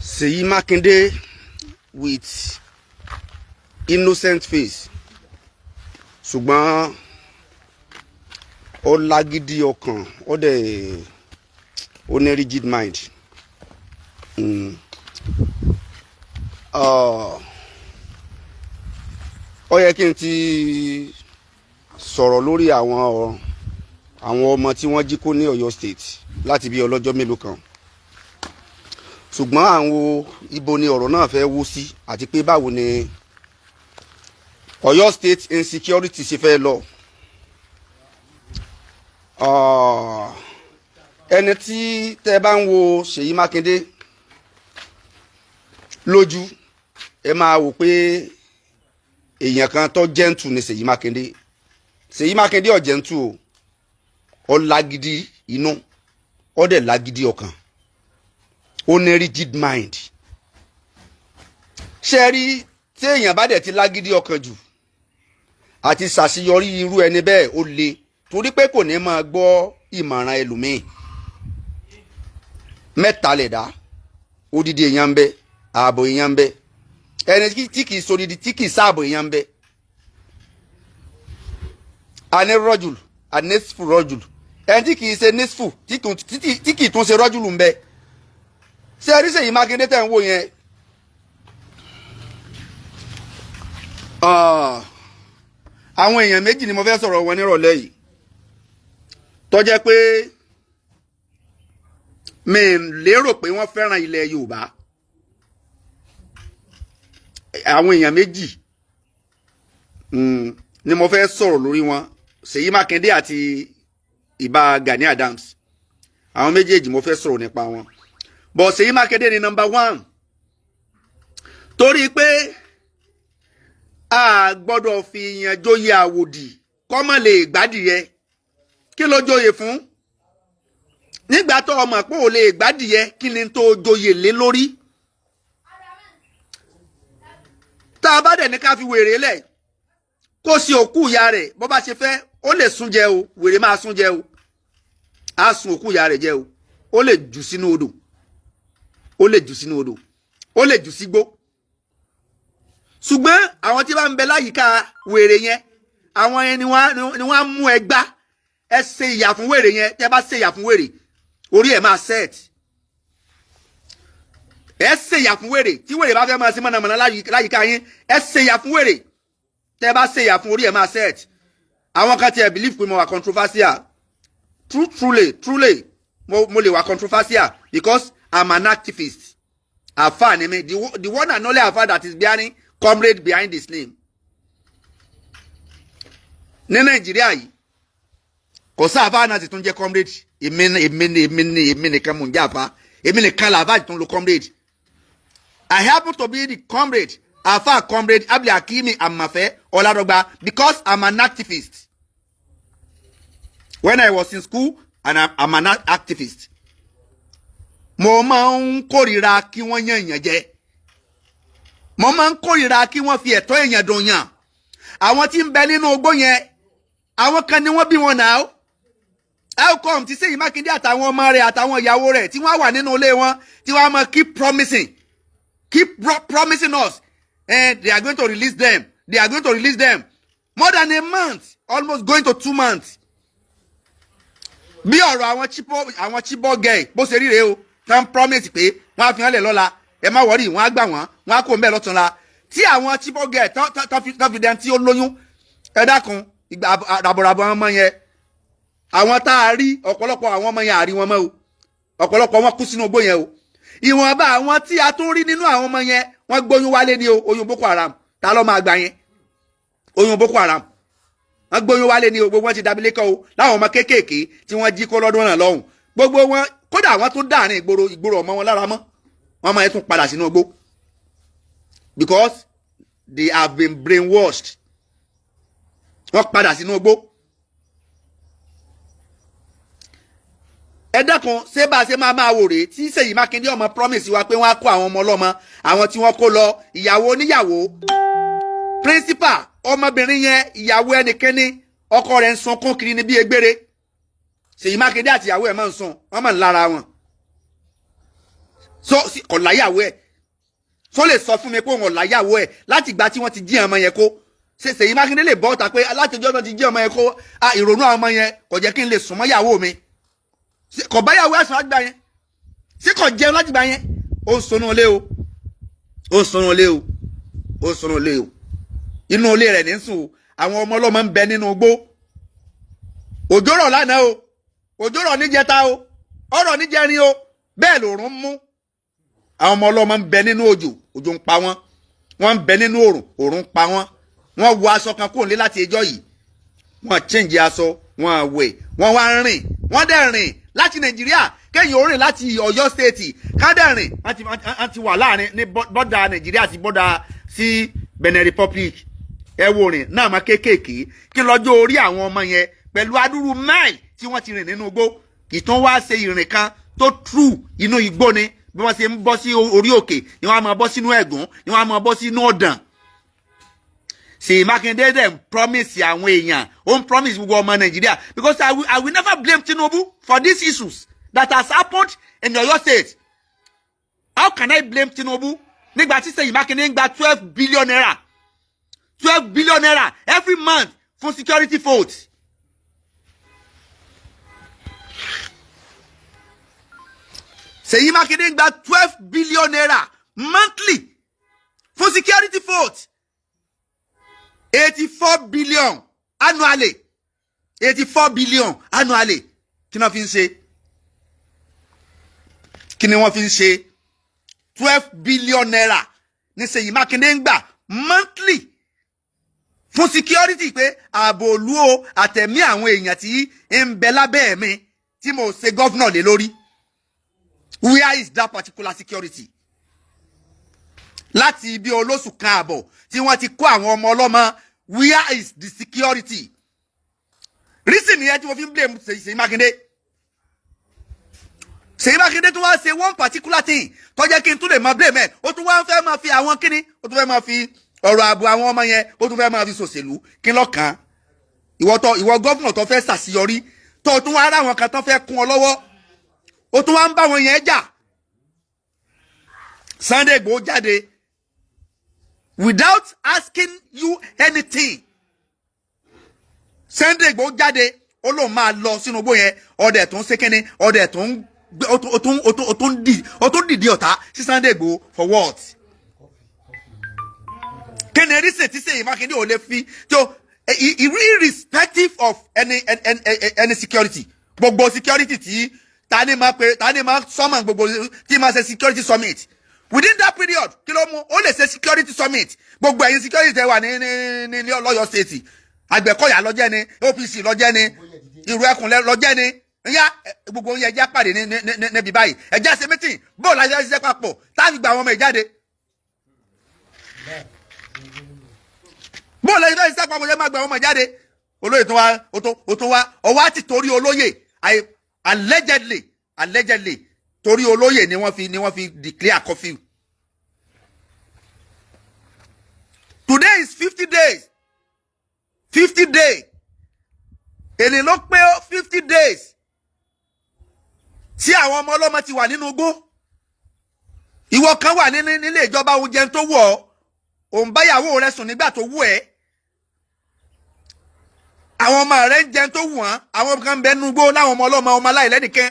Ṣèyí Mákindé with innocent face, ṣùgbọ́n ó lágídí ọkàn, ó dẹ̀ ó ní rigid mind. Ó yẹ kí n ti sọ̀rọ̀ lórí àwọn ọmọ tí wọ́n jí kó ní Ọ̀yọ́ State láti bí ọlọ́jọ́ mélòó kan, ṣùgbọ́n àwọn ibo ni ọ̀rọ̀ náà fẹ́ wó sí, àti pé báwo ni Ọ̀yọ́ State insecurity ṣe fẹ́ lọ. Ẹni tí tẹ́ bá ń wo Ṣèyí Mákindé lójú, ẹ máa wò pé èèyàn kan tó gentle ni Ṣèyí Mákindé. Ṣèyí Mákindé ò gentle o. Ó lágídí inú, ó dẹ̀ lágídí ọkàn, ó ní rigid mind. Ṣe rí, tí èèyàn bá dẹ̀ ti lágídí ọkàn jù, àti ṣàṣeyọrí irú ẹni bẹ́ẹ̀ ó le, torí pé kò ní máa gbọ́ ìmọ̀ràn ẹlòmíì. Mẹ́ta lè dá: odidi èèyàn ń bẹ, ààbò èèyàn ń bẹ, ẹni tí kì í sodidi, tí kì í sáàbò èèyàn ń bẹ. Àní rọ́jùl, ànísfù rọ́jùl, ẹni tí kì í ṣe nísfù, tí kì í tún ṣe rọ́jùlù ń bẹ. Ṣé ẹ rí Ṣèyí Mákindé tẹ̀ ń wò yẹn? Àwọn èèyàn méjì ni mo fẹ́ sọ̀rọ̀ wọn nírọ̀lẹ́ yìí, tó jẹ́ pé mi lérò pé wọ́n fẹ́ràn ilẹ̀ Yorùbá. Àwọn èèyàn méjì ni mo fẹ́ sọ̀rọ̀ lórí wọn: Ṣèyí Mákindé àti Ìbà Gani Adams. Àwọn méjèèjì mo fẹ́ sọ̀rọ̀ nípa wọn, but Ṣèyí Mákindé ni number one, torí pé a gbọ́dọ̀ fi ìyàn jóyè àwòdì kọ́mọ lè gbádìyẹ. Kí ló jóyè fún nígbà tó ọmọ pé ò lè gbádìyẹ? Kí ni tó jóyè lé lórí? Tá a bá dẹ̀ ní ká fi wèrè lẹ̀ kó sí òkú ìyá rẹ̀ bó bá ṣe fẹ́, ó lè sún jẹ o. Wèrè máa sún jẹ o, á sun òkú ìyá rẹ̀ jẹ o. Ó lè jù sínú odò, ó lè jù sínú odò, ó lè jù sígbó. Ṣùgbọ́n àwọn tí bá ń bẹ láyìíká wèrè yẹn, àwọn yẹn ni wọ́n á mú ẹgbá. Ẹ ṣe ìyà fún wèrè yẹn. Tẹ́ bá ṣe ìyà fún wèrè, orí ẹ̀ máa set. Ẹ ṣe ìyà fún wèrè. Tí wèrè bá fẹ́ máa ṣe mọ̀nàmọ́ná láyìíká yín, ẹ ṣe ìyà fún wèrè. Tẹ́ bá ṣe ìyà fún, orí ẹ̀ máa set. Àwọn kan tiẹ̀ believe pé mo wà controversial. Truly, truly, mo lè wà controversial because I'm an activist. Àfáà ni mi, the one and only àfáà that is bearing comrade behind his name ní Nàìjíríà yìí. Kò sáàfáà náà sì tún jẹ́ comrade. Èmi, èmi, èmi, èmi nìkan mò ń jẹ́ àfáà. Èmi nìkan làfáà tún lo comrade. I happen to be the comrade, àfáà Comrade Abdulhakimi Amafe Ọládọ́gba, because I'm an activist. When I was in school, and I'm an activist, mo máa ń kórìíra kí wọ́n yàn èèyàn jẹ. Mo máa ń kórìíra kí wọ́n fi ẹ̀tọ́ èèyàn dùn yàn. Àwọn tí ń bẹ nínú ogbó yẹn, àwọn kan ni wọ́n bí wọn náà. How come tí Ṣèyí Mákindé àtàwọn ọmọ rẹ̀ àtàwọn ìyàwó rẹ̀, tí wọ́n wà nínú ilé wọn, tí wọ́n máa keep promising, keep promising us, and they are going to release them, they are going to release them, more than a month, almost going to 2 months? Bí ọ̀rọ̀ àwọn Chibok girl bó ṣe rí rèé o. Tán promise pé wọ́n á fi hàn lẹ̀ lọ́la, ẹ má worry, wọ́n á gbà wọ́n, wọ́n á kó mbẹ́ lọ́túnla. Tí àwọn Chibok girl tán fi dẹ́n tí ó lóyún, ẹ dákun, ìgbà ràbọ̀ràbọ̀ ọmọ yẹn, àwọn tá a rí, ọ̀pọ̀lọpọ̀ àwọn ọmọ yẹn, àrí wọn mọ́ o. Ọ̀pọ̀lọpọ̀ wọn kú sínú igbó yẹn o. Ìwọ̀nba àwọn tí a tún rí nínú àwọn ọmọ yẹn, wọ́n gbóyún wálé ní o. Oyún Boko Haram, ta ló máa gbà yẹn? Oyún Boko Haram, wọ́n gbóyún wálé ní o. Gbogbo wọn ti dabilé kọ́ o. Láwọn ọmọ kéékèèké tí wọ́n jí kó lọ́dún náà lọ́hùn, gbogbo wọn, kódà wọ́n tún dáàrin ìgboro, ìgboro ọmọ wọn lára mọ́ wọ́n máa tún padà sínú igbó, because they have been brainwashed. Wọ́n padà sínú igbó. Ẹ dákun, ṣé bá a ṣe máa máa wò rèé, tí Ṣèyí Mákindé ọmọ promise wa pé wọ́n á kó àwọn ọmọ ọlọ́mọ, àwọn tí wọ́n kó lọ, ìyàwó oníyàwó, principal ọmọbìnrin yẹn, ìyàwó ẹnikẹ́ni, ọkọ rẹ̀ ń sunkún kiri ní bí egbére? Ṣèyí Mákindé àti ìyàwó ẹ̀ máa ń sun, wọ́n máa ń lára wọn. So kò láyàwó ẹ̀? So lè sọ fún mi pé òun ò láyàwó ẹ̀ láti ìgbà tí wọ́n ti jí ọmọ yẹn kó? Ṣe Ṣèyí Mákindé lè bọ́ ọ̀tà pé láti ọjọ́ náà ti jí ọmọ yẹn kó, ìrònú àwọn ọmọ yẹn kò jẹ́ kí n lè sùn mọ́ ìyàwó mi? Kò báyàwó ẹ̀sùn láti gbà yẹn? Ṣé kò jẹun láti gbà yẹn? Ó ń sunú ilé o, ó ń sunú ilé o, ó ń sunú ilé o. Inú ilé rẹ̀ ní sùn o. Àwọn ọmọ ọlọ́mọ ń bẹ nínú igbó. Òjò rọ̀ lánàá o, òjò rọ̀ níjẹta o, ọ̀rọ̀ níjẹrin o, bẹ́ẹ̀ lòrùn mú. Àwọn ọmọ ọlọ́mọ ń bẹ nínú òjò, òjò ń pa wọ́n. Wọ́n ń bẹ nínú òrùn, òrùn ń pa wọ́n. Wọ́n wọ aṣọ kan kúrò nílé láti ẹjọ́ yìí, wọ́n change aṣọ, wọ́n wẹ̀, wọ́n wá rìn. Wọ́n dẹ̀ rìn láti Nàìjíríà. Kẹ́yìn ó rìn láti Ọ̀yọ́ State, kádẹ̀ rìn, wọ́n ti wà láàrin ní border Nàìjíríà àti border sí Benin Republic. Ẹ wo rìn náà má kéékèèké kí lọ́jọ́ orí àwọn ọmọ yẹn pẹ̀lú adúrú máìlì tí wọ́n ti rìn nínú igbó. Ìtàn wá ṣe ìrìn kan tó true inú igbó ni. Bí wọ́n ṣe ń bọ́ sí orí òkè ni wọ́n á máa bọ́ sínú ẹ̀gún, ni wọ́n á máa bọ́ sínú ọ̀dàn. Ṣèyí Mákindé dẹ̀ ń promise àwọn èèyàn, ó ń promise gbogbo ọmọ Nàìjíríà, because I will never blame Tinubu for these issues that has happened in Oyo State. How can I blame Tinubu nígbà tí Ṣèyí Mákindé ń gba ₦12 billion, ₦12 billion every month fún security vote? Ṣèyí Mákindé ń gba ₦12 billion monthly fún security vote, 84 billion annually, 84 billion annually. Kí ni wọ́n fi ń ṣe? Kí ni wọ́n fi ń ṣe? ₦12 billion ní Ṣèyí Mákindé ń gbà monthly fún security, pé ààbò òlu o, àtẹ̀mí àwọn èèyàn tí ń bẹ lábẹ́ mi tí mo ṣe governor lé lórí. Where is that particular security? Láti ibi olóṣù kan àbọ̀ tí wọ́n ti kó àwọn ọmọ ọlọ́mọ, where is the security? Reason nìyẹn tí mo fi ń blame Ṣèyí Mákindé. Ṣèyí Mákindé tún wá ṣe one particular thing tó jẹ́ kí n tún lè máa blame ẹ̀. Ó tún wá fẹ́ máa fi àwọn kíní, ó tún fẹ́ máa fi ọ̀rọ̀ ààbò àwọn ọmọ yẹn, ó tún fẹ́ máa fi ṣòṣèlú. Kí lọ́kàn ìwọ tó, ìwọ governor tó fẹ́ ṣàṣeyọrí, tó tún wá ráwọn kan tó fẹ́ kún ọ lọ́wọ́, ó tún wá ń bá wọn yẹn jà? Sunday Igboho jáde without asking you anything. Sunday Igboho jáde, ó lóun máa lọ sínú igbó yẹn. Ọdẹ tó ń ṣe kínní, ọdẹ tó ń gbé, ó tún dìde ọ̀tá sí Sunday Igboho. For what? Kí ni reason tí Ṣèyí Mákindé ò lè fi tó, irrespective of any security, gbogbo security tí ta ni máa pe, ta ni máa sọ́mọ̀, gbogbo tí máa ṣe security summit within that period? Kí ló mú ó lè ṣe security summit? Gbogbo ẹ̀yin security tẹ wà ní lọ́yọ̀ State, Àgbẹ̀kọ̀yà lọ́jẹ́ ni, OPC lọ́jẹ́ ni, Ìrù Ẹkùn lọ́jẹ́ ni, nya gbogbo yẹn, ẹjẹ́ pàdé ní níbi báyìí, ẹjẹ́ ṣe meeting, bóòlù àti ṣiṣẹ́ papọ̀ tá a fi gba àwọn ọmọ ìjáde, bóòlù àti ṣiṣẹ́ papọ̀ yẹn máa gba àwọn ọmọ ìjáde. Olóyè tó wá, ó tó wá ọwọ́ àti torí olóyè, allegedly torí olóyè ni wọ́n fi declare curfew. Today is 50 days, 50 days, èlé ló pé 50 days tí àwọn ọmọ ọlọ́mọ ti wà nínú igbó. Ìwọ kan wà nílé ìjọba, oúnjẹ tó wọ̀ ọ́, òun báyàwó rẹ sùn nígbà tó wù ẹ́. Àwọn ọmọ rẹ ń jẹun tó wù wọ́n. Àwọn kan ń bẹ nínú igbó láwọn ọmọ ọlọ́mọ, ọmọ aláìlẹ́nìkan,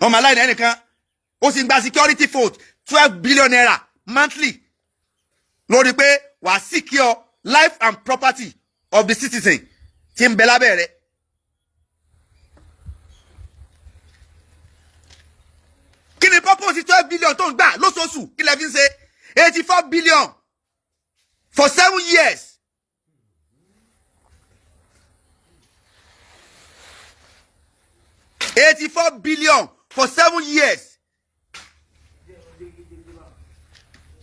ọmọ aláìlẹ́nìkan. Ó sì ń gba security vote ₦12 billion monthly lórí pé wàá secure life and property of the citizen tí ń bẹ lábẹ́ rẹ̀. Kí ni purpose 12 billion tó ń gbà lóṣooṣù? Kí lẹ fi ń ṣe? 84 billion for 7 years. 84 billion for 7 years.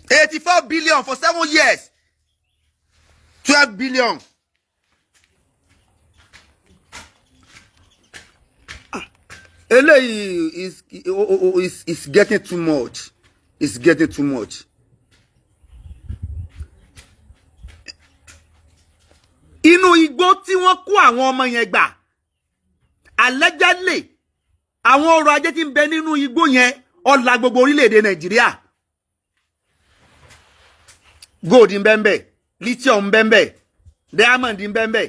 84 billion for 7 years. 12 billion. Eléyìí is getting too much. It's getting too much. Inú igbó tí wọ́n kó àwọn ọmọ yẹn gbà, allegedly Àwọn ọrọ̀ ajé tí ń bẹ nínú igbó yẹn, ó la gbogbo orílẹ̀-èdè Nàìjíríà. Gold ń bẹ ń bẹ, lithium ń bẹ ń bẹ, diamond ń bẹ ń bẹ.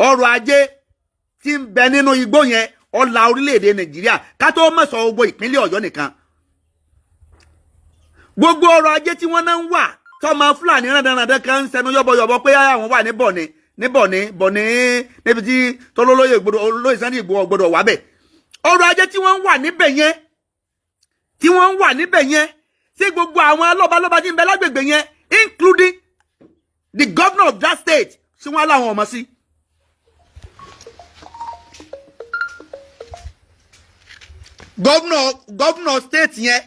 Ọrọ̀ ajé tí ń bẹ nínú igbó yẹn, ó la orílẹ̀-èdè Nàìjíríà, ká tó mọ̀ sọ gbogbo ìpínlẹ̀ Ọ̀yọ́ nìkan. Gbogbo ọrọ̀ ajé tí wọ́n náà ń wà, tọ́mọ Fúlàní rándanrandan kan ń sẹnu yọ́bọ̀yọ̀bọ̀ pé àwọn wà ní Bọ̀ní, ní Bọ̀ní, Bọ̀ní, níbi tí tọ́lọ́lóyè gbọdọ̀, olóyè Sunday Igboho gbọdọ̀ wà bẹ̀. Ọrọ̀ ajé tí wọ́n ń wà níbẹ̀ yẹn, tí wọ́n ń wà níbẹ̀ yẹn, tí gbogbo àwọn lọ́balọ́ba tí ń bẹ lágbègbè yẹn, including the governor of that state, tí wọ́n láwọn ọmọ sí. Governor state yẹn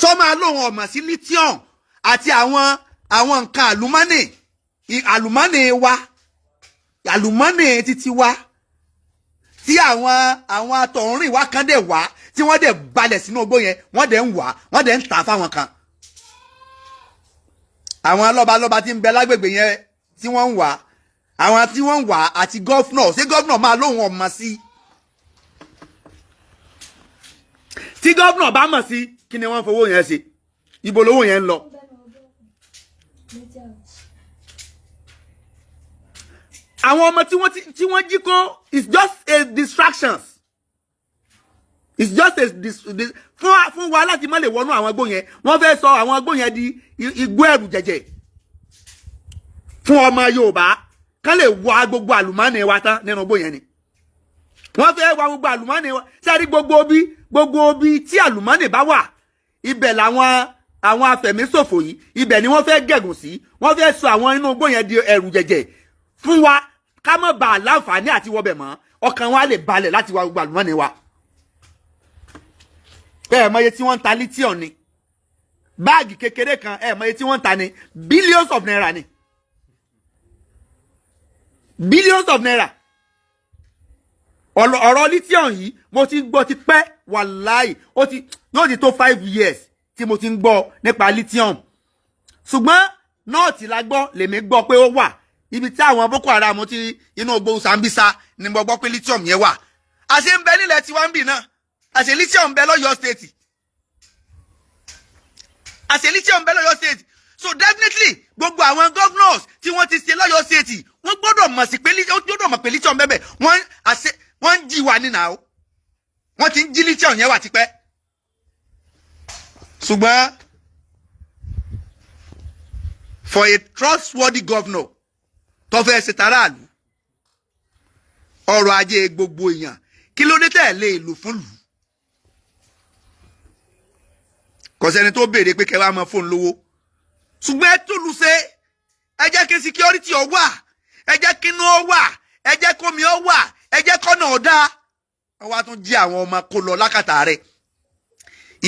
sọ́mọ́ alóhùn ọ̀mọ̀ sí lithium àti àwọn nǹkan àlùmọ́nì, àlùmọ́nì wa, àlùmọ́nì títí wa, tí àwọn atọ̀húnrìn wa kan dẹ̀ wá, tí wọ́n dẹ̀ balẹ̀ sínú igbó yẹn, wọ́n dẹ̀ ń wá, wọ́n dẹ̀ ń tà fáwọn kan. Àwọn lọ́balọ́ba tí ń bẹ lágbègbè yẹn tí wọ́n ń wá, àwọn tí wọ́n ń wá àti governor, ṣé governor máa lóhùn ọ̀mọ̀ sí? Tí governor bá mọ̀ sí, kí ni wọ́n fowó yẹn ṣe? Ibo lówó yẹn ń lọ? Àwọn ọmọ tí wọ́n jí kó is just a distraction. It's just a dis, dis, fún wa láti má lè wọnú àwọn igbó yẹn. Wọ́n fẹ́ sọ àwọn igbó yẹn di igbó ẹ̀rù jẹ̀jẹ̀ fún ọmọ Yorùbá, kán lè wá gbogbo àlùmọ́ọ́nì wa tán nínú igbó yẹn ni. Wọ́n fẹ́ wá gbogbo àlùmọ́ọ́nì wa. Sẹ́rí gbogbo bí tí àlùmọ́ọ́nì bá wà, ibẹ̀ làwọn àwọn afẹ̀míṣòfò yìí, ibẹ̀ ni wọ́n fẹ́ gẹ̀gùn sí. Wọ́n fẹ́ sọ àwọn inú igbó yẹn di ẹ̀rù jẹ̀jẹ̀ fún wa, ká má bàa láǹfààní àti wọbẹ̀ mọ́, ọkàn wa lè balẹ̀ láti wá gbogbo àlùmọ́ọ́nì wa. Ẹ mọye tí wọ́n ń ta lithium ni? Báàgì kékeré kan, ẹ mọye tí wọ́n ń ta ni? Billions of naira ni, billions of naira. Ọ̀rọ̀ lithium yìí, mo ti ń gbọ́ ti pẹ́. Wàláì, ó ti yóò ti tó 5 years tí mo ti ń gbọ́ nípa lithium, ṣùgbọ́n north la gbọ́, lèmi gbọ́ pé ó wà. Ibi tí àwọn Boko Haram ti inú ogbó Sambisa ni mo gbọ́ pé lithium yẹn wà. Àṣé ń bẹ nílẹ̀ tiwa ń bì náà? Àṣé lithium ń bẹ lọ́yọ̀ọ́ State? Àṣé lithium ń bẹ lọ́yọ̀ọ́ State? So definitely, gbogbo àwọn governors tí wọ́n ti ṣe lọ́yọ̀ọ́ State, wọ́n gbọ́dọ̀ mọ̀ sí pé, wọ́n gbọ́dọ̀ mọ̀ pé lithium bẹ́ẹ̀ bẹ́ẹ̀. Wọ́n àṣé wọ́n ń jí wa nínú àwọn, wọ́n ti ń jí lithium yẹn wà tipẹ́. Ṣùgbọ́n for a trustworthy governor tó fẹ́ ṣe taráàlú, ọrọ̀ ajé gbogbo èèyàn, kí ló dé tẹ̀ lè lò fún lù? Kò sẹ́ni tó béèrè pé kẹwàá máa fóun lówó, ṣùgbọ́n ẹ tó lu ṣe. Ẹ jẹ́ kí security ọ wà, ẹ jẹ́ kí inú ọ wà, ẹ jẹ́ kómi ọ wà, ẹ jẹ́ kọ́nà ọ dá. Wọ́n wá tún jí àwọn ọmọ kó lọ lákàtà rẹ̀.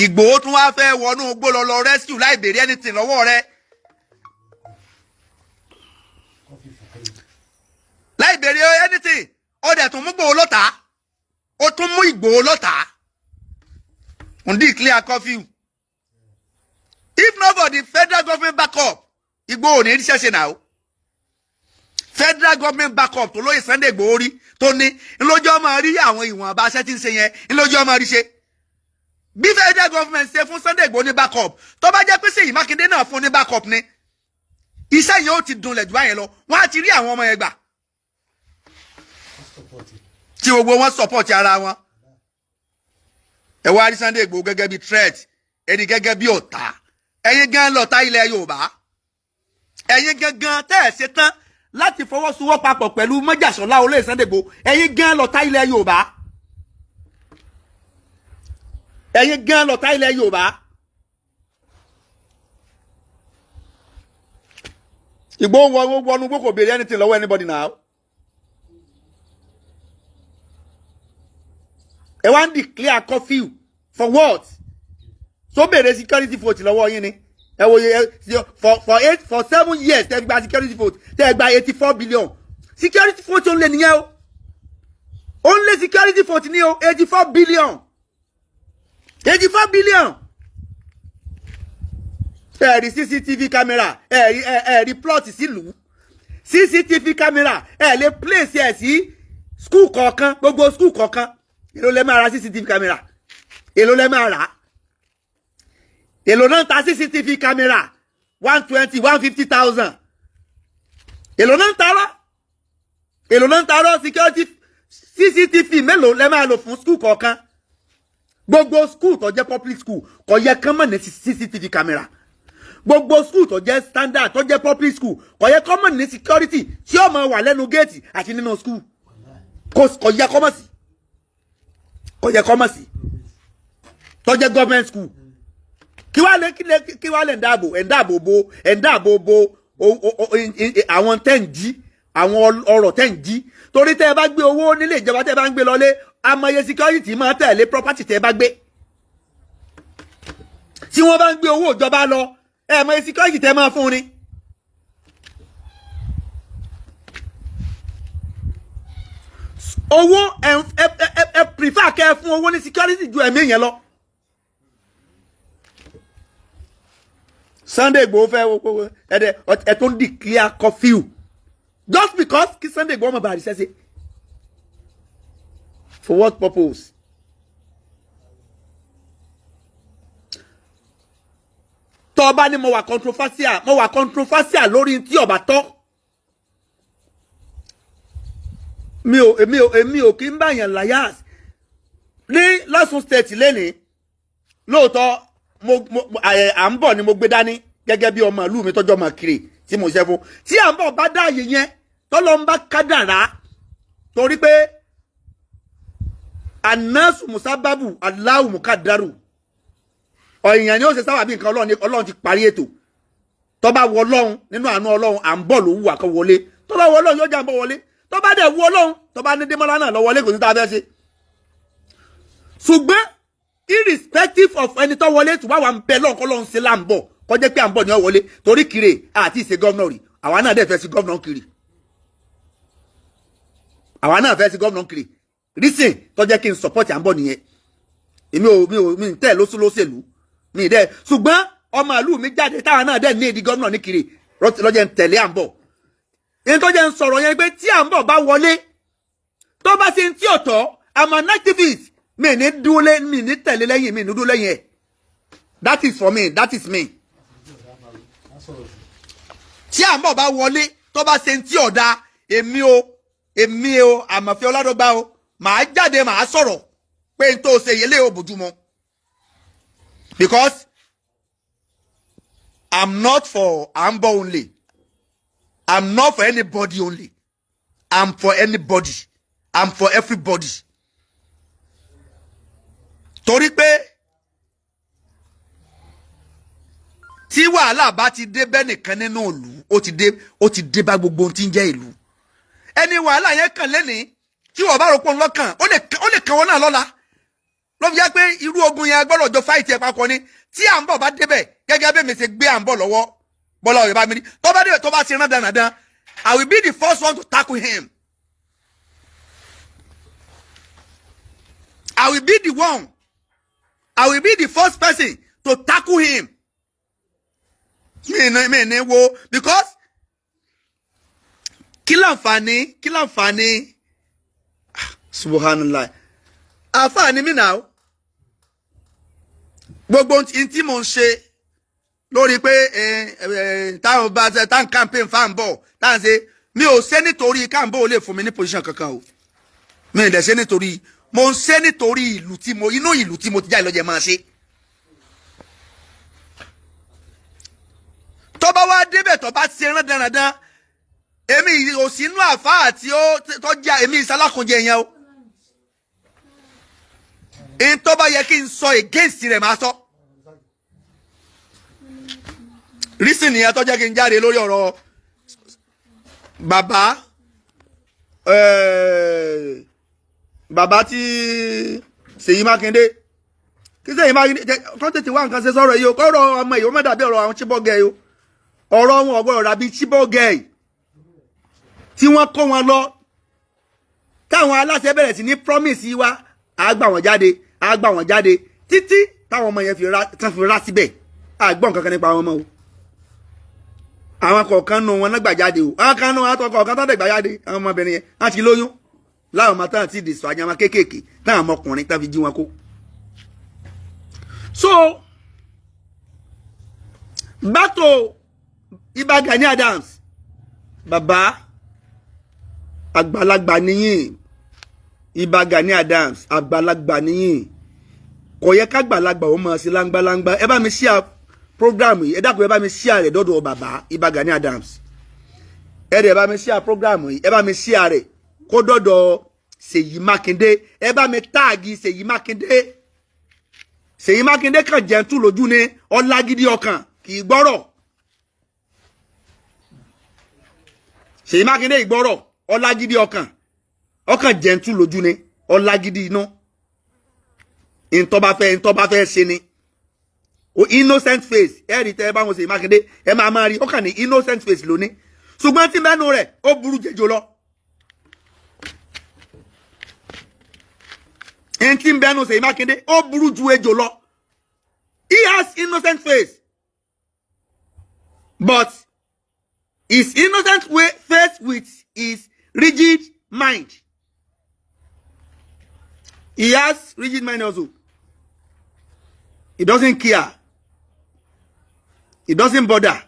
Ìgbòho tún wá fẹ́ wọnú igbó lọ lọ rescue láì béèrè anything lọ́wọ́ rẹ̀, láì béèrè anything. Ó dẹ̀ tún mú Ìgbòho lọ́tà, ó tún mú Ìgbòho lọ́tà, ń declare curfew. If not for the federal government backup, Ìgbòho ò ní ríṣẹ́ ṣe náà o. Federal government backup tó lóye Sunday Ìgbòho rí tó ní ńlójú ọmọ rí àwọn ìwọ̀nba aṣẹ́ tí ń ṣe yẹn, ńlójú ọmọ rí ṣe. Bí federal government ṣe fún Sunday Ìgbòho ní backup, tó bá jẹ́ pé Ṣèyí Mákindé náà fún ní backup ni, iṣẹ́ yẹn ó ti dunlẹ̀ jù báyẹn lọ. Wọ́n á ti rí àwọn ọmọ yẹn gbà tí gbogbo wọn support ara wọn. Ẹ wá rí Sunday Ìgbòho gẹ́gẹ́ bí threat, ẹni gẹ́gẹ́ bí ọ̀tá. Ẹ̀yin gan lọ̀tá ilẹ̀ Yorùbá. Ẹ̀yin gangan tẹ́ ẹ̀ ṣe tán láti fọwọ́sowọ́papọ̀ pẹ̀lú Mọ́jàsọ́lá olóyè Sunday Ìgbòho, ẹ̀yin gan lọ̀tá ilẹ̀ Yorùbá. Ẹ̀yin gan lọ̀tá ilẹ̀ Yorùbá. Ìgbòho wọnú gbogbo béèrè anything lọ́wọ́ anybody now. Ẹ wá ń declare curfew for what? So béèrè security vote lọ́wọ́ yín ni? Ẹ wo for 8, for 7 years tẹ́ gba security vote, tẹ́ gba 84 billion security vote. Ó ń lé nìyẹn o, ó ń lé security vote ní o. 84 billion, 84 billion. Ẹ rí CCTV camera, ẹ rí, ẹ rí plot sílùú. CCTV camera, ẹ lè place ẹ sí school kọ̀ọ̀kan, gbogbo school kọ̀ọ̀kan. Èló lẹ máa ra CCTV camera? Èló lẹ máa rà? Èló náà ń ta CCTV camera? 120, 150,000. Èló náà ń ta rọ́? Èló náà ń ta rọ́? Security CCTV mélòó lẹ máa lò fún school kọ̀ọ̀kan? Gbogbo school tó jẹ́ public school, kò yẹ kán mọ̀ ní CCTV camera. Gbogbo school tó jẹ́ standard, tó jẹ́ public school, kò yẹ kán mọ̀ ní security tí ó máa wà lẹ́nu géètì àti nínú school. Kò yẹ kán mọ̀ sí, kò yẹ kán mọ̀ sí, tó jẹ́ government school. Kí wàá lè kí wàá lè ń dáàbò bo ẹ̀ ń dáàbò bo àwọn tẹ́ ń jí, àwọn ọrọ̀ tẹ́ ń jí? Torí tẹ́ ẹ bá gbé owó nílé ìjọba, tẹ́ ẹ bá ń gbé lọlé, amọye security máa tẹ̀lé property tẹ́ ẹ bá gbé. Tí wọ́n bá ń gbé owó ìjọba lọ, ẹ mọye security tẹ́ máa fún ni. Owó ẹ prefer kẹ́ ẹ fún owó ní security ju ẹ̀mí yẹn lọ. Sunday Igboho fẹ́ ẹ̀dẹ̀ ẹ̀ tó ń declare curfew just because kí Sunday Igboho má bàa ríṣẹ́ ṣe. For what purpose? Tọ́ bá ní mo wà controversial, mo wà controversial lórí tí ọba tọ́. Mi ò èmi ò èmi ò kí ń báyàn layas ní lọ́sùn State lẹ́nìí. Lóòótọ́, mo mo à ń bọ̀ ni mo gbé dání gẹ́gẹ́ bí ọmọ ìlú mi tọ́jọ́ ọmọ kiri tí mo ṣe fún. Tí à ń bọ̀ bá dáàyè yẹn, tọ́lọ́ ń bá kádàrá, torí pé anasu musababu aláwù mukadaru, ọ̀yàn ni ó ṣe sábà bí nǹkan. Ọlọ́run, Ọlọ́run ti parí ètò. Tó bá wọ Ọlọ́run, nínú àánú Ọlọ́run, à ń bọ̀ ló wù àkọ́ wọlé. Tó bá wọ Ọlọ́run, yóò já ń bọ̀ wọlé. Tó bá dẹ̀ wọ Ọlọ́run, tó bá ní Démọ́lá náà lọ wọlé, kò sí tá a fẹ́ ṣe. Ṣùgbọ́n irrespective of ẹni tó wọlé, tó bá wà ń bẹ lọ́n kọ́ lọ́n ṣe là ń bọ̀, kọjá pé à ń bọ̀ ní ọ wọlé, torí kiri àti ìṣe governor rí. Àwa náà dẹ̀ fẹ́ sí governor kiri, àwa náà fẹ́ sí governor kiri. Reason tó jẹ́ kí n support à ń bọ̀ nìyẹn. Èmi ò mi ò mi ń tẹ̀ lóṣèlú mi dẹ̀, ṣùgbọ́n ọmọ ìlú mi jáde, táwa náà dẹ̀ ní èdè governor ní kiri, lọ́jọ́ ń tẹ̀lé à ń bọ̀. Èyí tó jẹ́ ń sọ̀rọ̀ yẹn pé tí à ń bọ̀ bá wọlé, tó bá ṣe ń tí ọ̀tọ̀, I'm an activist, mi ní dúró, mi ní tẹ̀lé lẹ́yìn, mi ní dúró lẹ́yìn ẹ̀. That is for me, that is me. Tí à ń bọ̀ bá wọlé, tó bá ṣe ń tí ọ̀dà, èmi o, Àmọ̀fẹ́ Ọládọ́gba o, màá jáde, màá sọ̀rọ̀ pé n tó ṣe yẹlé ò bójúmọ́, because I'm not for Ambo only, I'm not for anybody only, I'm for anybody, I'm for everybody. Torí pé tí wàhálà bá ti dé bẹ́ẹ̀ nìkan nínú ìlú, ó ti dé bá gbogbo ohun tí ń jẹ́ ìlú. Ẹni wàhálà yẹn kàn lẹ́nìí, tí wọ́n bá rò pọ̀ ńlọ́kàn, ó lè kàn wọ́n náà lọ́la. Ló fi jẹ́ pé irú ogun yẹn gbọ́dọ̀ jọ fight ẹ̀ papọ̀ ni. Tí à ń bọ̀ bá débẹ̀, gẹ́gẹ́ bí mi ṣe gbé à ń bọ̀ lọ́wọ́, Bọ́lá ọ̀yọ́ bá mi ní, tó bá débẹ̀, tó bá ṣe rán dandan, I will be the first one to tackle him. I will be the one, I will be the first person to tackle him. Mi ní wo, because kí láǹfààní, kí láǹfààní? Subhanallah, àǹfààní mi náà, gbogbo ohun tí mò ń ṣe lórí pé táwọn bá ṣe táwọn campaign fáwọn bọ̀ táwọn ṣe, mi ò ṣe nítorí káàmbó ò lè fún mi ní position kankan o. Mi ò dẹ̀ ṣe nítorí, mo ń ṣe nítorí ìlú tí mo, inú ìlú tí mo ti jáde lọ́jọ́ máa ṣe. Tó bá wá débẹ̀, tó bá ṣe rán dandan, èmi ò sínú àfáà tí ó tó jẹ́ èmi ìsálákùnjẹ yẹn o. N tó bá yẹ kí n sọ against rẹ̀, máa sọ. Reason nìyẹn tó jẹ́ kí n jáde lórí ọ̀rọ̀ bàbá bàbá tí Ṣèyí Mákindé, kí Ṣèyí Mákindé kọ́ tètè wá nǹkan ṣe sọ̀rọ̀ yìí o. Kọ́rọ̀ ọmọ yìí ó má dàbí ọ̀rọ̀ àwọn Chibok girl o. Ọ̀rọ̀ wọn ọ̀gbọ́dọ̀ dàbí Chibok girl tí wọ́n kó wọn lọ, táwọn aláṣẹ bẹ̀rẹ̀ sí ní promise wa, á gbà wọ́n jáde, á gbà wọ́n jáde, títí táwọn ọmọ yẹn fi rá síbẹ̀. Á gbọ́ nǹkan kan nípa àwọn ọmọ o. Àwọn kọ̀ọ̀kan nù wọn náà gbà jáde o. Àwọn kan nù wọn àtọkọ̀ kọ̀ọ̀kan tó dẹ̀ gbà jáde, àwọn ọmọbìnrin yẹn wọ́n ti lóyún. Láwọn ọmọ táwọn ti dìsọ àyàmá kéékèèké, táwọn ọmọkùnrin táwọn fi jí wọn kó. So back to Ìbà Gani Adams. Bàbá àgbàlagbà níyìn, Ìbà Gani Adams, àgbàlagbà níyìn. Kò yẹ kágbàlagbà ó máa ṣe láńgbáláńgbá. Ẹ bá mi share program yìí, ẹ dákun, ẹ bá mi share rẹ̀ dọ́dọ̀ bàbá Ìbà Gani Adams. Ẹ dẹ̀ bá mi share program yìí, ẹ bá mi share rẹ̀ kó dọ́dọ̀ Ṣèyí Mákindé. Ẹ bá mi tag Ṣèyí Mákindé. Ṣèyí Mákindé kàn jẹ́ntú lójú ni, ọlágídí ọkàn, kì í gbọ́rọ̀. Ṣèyí Mákindé ìgbọ́rọ̀, ọlágídí ọkàn, ọkàn jẹ́ntú lójú ni, ọlágídí inú. Ntọ́ bá fẹ́ ṣe ni o. Innocent face, ẹ rí tẹ́ ẹ bá wọn Ṣèyí Mákindé, ẹ máa máa rí ọkàn ní innocent face lónìí, ṣùgbọ́n tí mẹ́nu rẹ̀ ó burú jẹjọ lọ. Ntí bẹ́nu Ṣèyí Mákindé ó burú ju ejò lọ. He has innocent face, but his innocent way face with his rigid mind. He has rigid mind also. He doesn't care, he doesn't bother.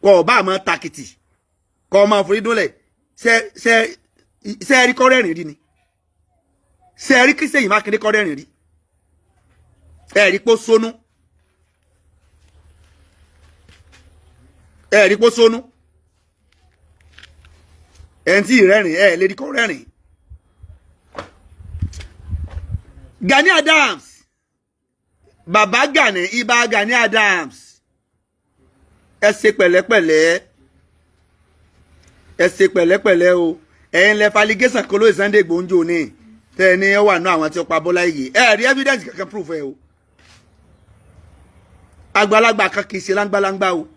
Kò ọba àmọ́ takìtì kọ́ ọmọ àforí dúnlẹ̀. Ṣe ṣe ṣe rí kọ́rẹ́rìn rí ni? Ṣe rí kí Ṣèyí Mákindé kọ́rẹ́rìn rí? Ẹ rí pó sónú, ẹ rí pó sónú. Ẹ ń tí ìrẹ́rìn, ẹ lè rí kọ́rẹ́rìn. Gani Adams, bàbá Gani, Ìbà Gani Adams, ẹ ṣe pẹ̀lẹ́pẹ̀lẹ́, ẹ ṣe pẹ̀lẹ́pẹ̀lẹ́ o. Ẹ̀yin lẹ faligéṣàn kó lóye Sunday Igboho ní tẹ́ ẹ ní ó wà nú àwọn tí ó pa Bọ́lá Ìgè. Ẹ rí evidence kankan proof ẹ o. Àgbàlagbà kan kì í ṣe láńgbáláńgbá o.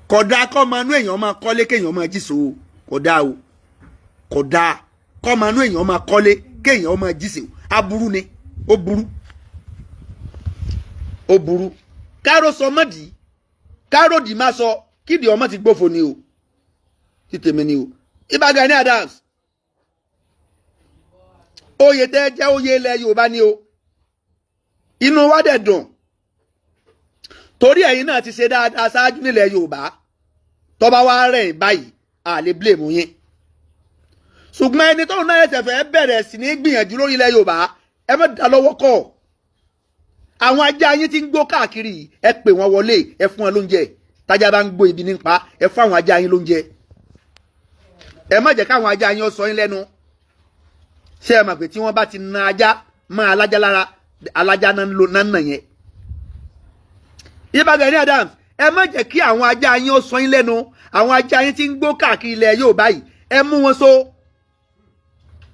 Kódà kọ́ máa nú èèyàn máa kọ́lé kéèyàn máa jíṣò o. Kódà o, kódà kọ́ máa nú èèyàn máa kọ́lé kéèyàn máa jíṣò, aburú ni, ó burú, ó burú. Káró sọ mọ́dì, káró dì má sọ kídìí ọmọ ti gbófo ni o, títèmi ni o. Ìbà Gani Adams, oyè tẹ́ jẹ́ oyè ilẹ̀ Yorùbá ni o. Inú wa dẹ̀ dùn torí ẹ̀yin náà ti ṣe dáadáa ṣáájú nílẹ̀ Yorùbá. Tó bá wá rẹ̀ báyìí, a lè blame yín. Ṣùgbọ́n ẹni tóun náà ẹsẹ̀ fẹ́ bẹ̀rẹ̀ sí ní gbìyànjú lórí ilẹ̀ Yorùbá, ẹ má dá lọ́wọ́ kọ́. Àwọn ajá yín tí ń gbó káàkiri, ẹ pè wọ́n wọlé, ẹ fún wọn lóúnjẹ. Tájá bá ń gbó ibi nípa, ẹ fún àwọn ajá yín lóúnjẹ. Ẹ má jẹ́ káwọn ajá yín ó sọ yín lẹ́nu. Ṣé ẹ mọ̀ pé tí wọ́n bá ti na ajá mọ́ alájá lára, alájá náà ń lo náà nà yẹn? Ìbà Gani Adams, ẹ má jẹ́ kí àwọn ajá yín ó sọ yín lẹ́nu. Àwọn ajá yín tí ń gbó káàkiri ilẹ̀ Yorùbá yìí, ẹ mú wọn so,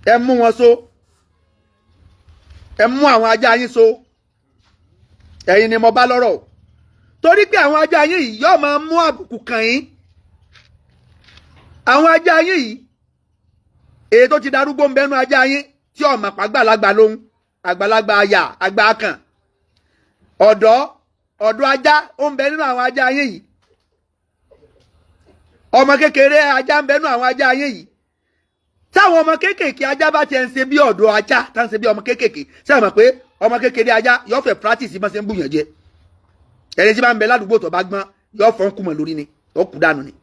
ẹ mú wọn so, ẹ mú àwọn ajá yín so. Ẹ̀yin ni mo bá lọ́rọ̀, torí pé àwọn ajá yín yìí yóò máa mú àbùkù kàn yín. Àwọn ajá yín yìí, èyí tó ti darúgbó ń bẹnu ajá yín tí ọmọ àgbàlagbà lóhun, àgbàlagbà àyà àgbà kàn, ọ̀dọ́ ọ̀dọ́ ajá ó ń bẹ nínú àwọn ajá yín yìí, ọmọ kékeré ajá ń bẹ nínú àwọn ajá yín yìí. Táwọn ọmọ kéékèèké ajá bá tiẹ̀ ń ṣe bí ọ̀dọ́ ajá, tá ń ṣe bí ọmọ kéékèèké, ṣé ẹ mọ̀ pé ọmọ kékeré ajá yóò fẹ́ practice bá ṣe ń bùyàn jẹ? Ẹni tí bá ń bẹ ládùúgbò tó bá gbọ́n, yóò fọ́n kùmọ̀ lórí ni, ó kú dànù ni.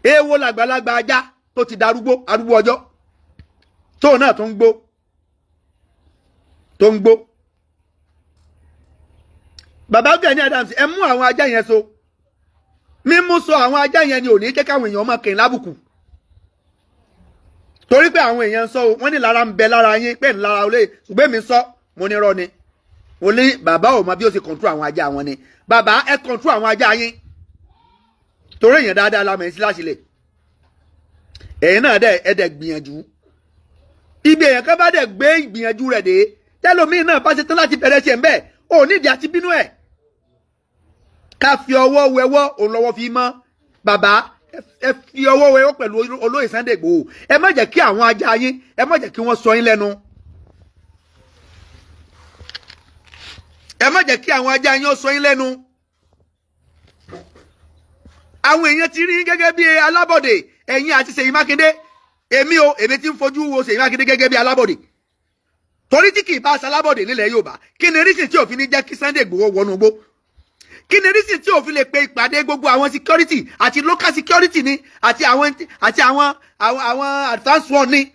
Èèwo làgbàlagbà ajá tó ti darúgbó, arúgbó ọjọ́, tóun náà tó ń gbó, tó ń gbó. Bàbá Gani Adams, ẹ mú àwọn ajá yẹn so. Mímú so àwọn ajá yẹn ni ò ní jẹ́ káwọn èèyàn máa kìn lábùkù, torí pé àwọn èèyàn sọ, wọ́n ní lára ń bẹ lára yín pé ńlára olè. Ṣùgbọ́n èmi sọ, mo ní rọ́ ni. Mo ní bàbá ò mọ bí ó ṣe control àwọn ajá wọn ni. Bàbá, ẹ control àwọn ajá yín, torí èèyàn dáadáa la mọ̀ sí láṣìlẹ̀. Ẹ̀yin náà dẹ̀ ẹ dẹ̀ gbìyànjú. Ibi èèyàn kan bá dẹ̀ gbé ìgbìyànjú rẹ̀ dé, tẹ́lómìn náà bá ṣe tán láti bẹ̀rẹ̀ ṣe ń bẹ̀, ò nídìí àti bínú ẹ̀. Ká fi ọwọ́ wẹwọ́, òun lọ́wọ́ fi mọ́. Bàbá, ẹ fi ọwọ́ wẹwọ́ pẹ̀lú olóyè Sunday Igboho. Ẹ má jẹ́ kí àwọn ajá yín, ẹ má jẹ́ kí wọ́n sọ yín lẹ́nu. Ẹ má jẹ́ kí àwọn ajá yín ó sọ yín lẹ́nu. Àwọn èèyàn ti rí yín gẹ́gẹ́ bí alábọ̀dé. Ẹ̀yin àti Ṣèyí Mákindé, èmi o, èmi ti ń fojú wo Ṣèyí Mákindé gẹ́gẹ́ bí alábọ̀dé, torí tí kì í bá aṣọ alábọ̀dé nílẹ̀ Yorùbá, kí ni reason tí òfin ní jẹ́ kí Sunday Igboho wọnú igbó? Kí ni reason tí òfin lè pe ìpàdé gbogbo àwọn security, àti local security ni, àti àwọn advanced one ni,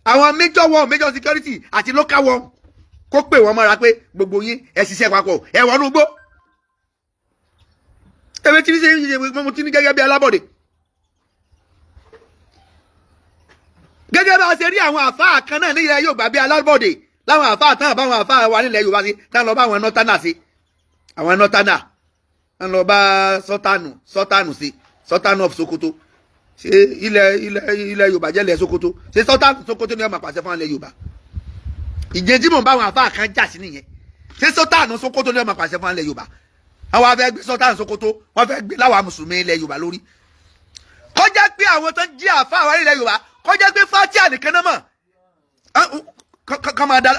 àwọn major one, major security àti local one, kó pè wọ́n mọ́ra pé gbogbo yín, ẹ ṣiṣẹ́ papọ̀, ẹ wọnú igbó? Èmi tí ní ṣe, mo ti ní gẹ́gẹ́ bí alábọ̀dé, gẹ́gẹ́ bá a ṣe rí àwọn àfáà kan náà nílẹ̀ Yorùbá bí alábọ̀dé, láwọn àfáà tán àbáwọn àfáà wa nílẹ̀ Yorùbá sí, tán lọ bá àwọn northerner sí, àwọn northerner tán lọ bá sọ́tánù sí, Sultan of Sokoto. Ṣé ilẹ̀ Yorùbá jẹ́ ilẹ̀ Sokoto? Ṣé Sultan Sokoto ni wọ́n máa pàṣẹ fún ilẹ̀ Yorùbá? Ìjẹ́ tí mò ń bá àwọn àfáà kan jà sí nìyẹn. Ṣé Sultan Sokoto ni wọ́n máa pàṣẹ fún ilẹ̀ Yorùbá? Àwọn afẹ́ gbé Sultan Sokoto, wọ́n fẹ́ gbé láwa mùsùlùmí ilẹ̀ Yorùbá lórí. Kọjá pé àwọn tó ń jí àfáà wa ilẹ̀ Yorùbá, kọjá pé fatia nìkan náà mọ̀,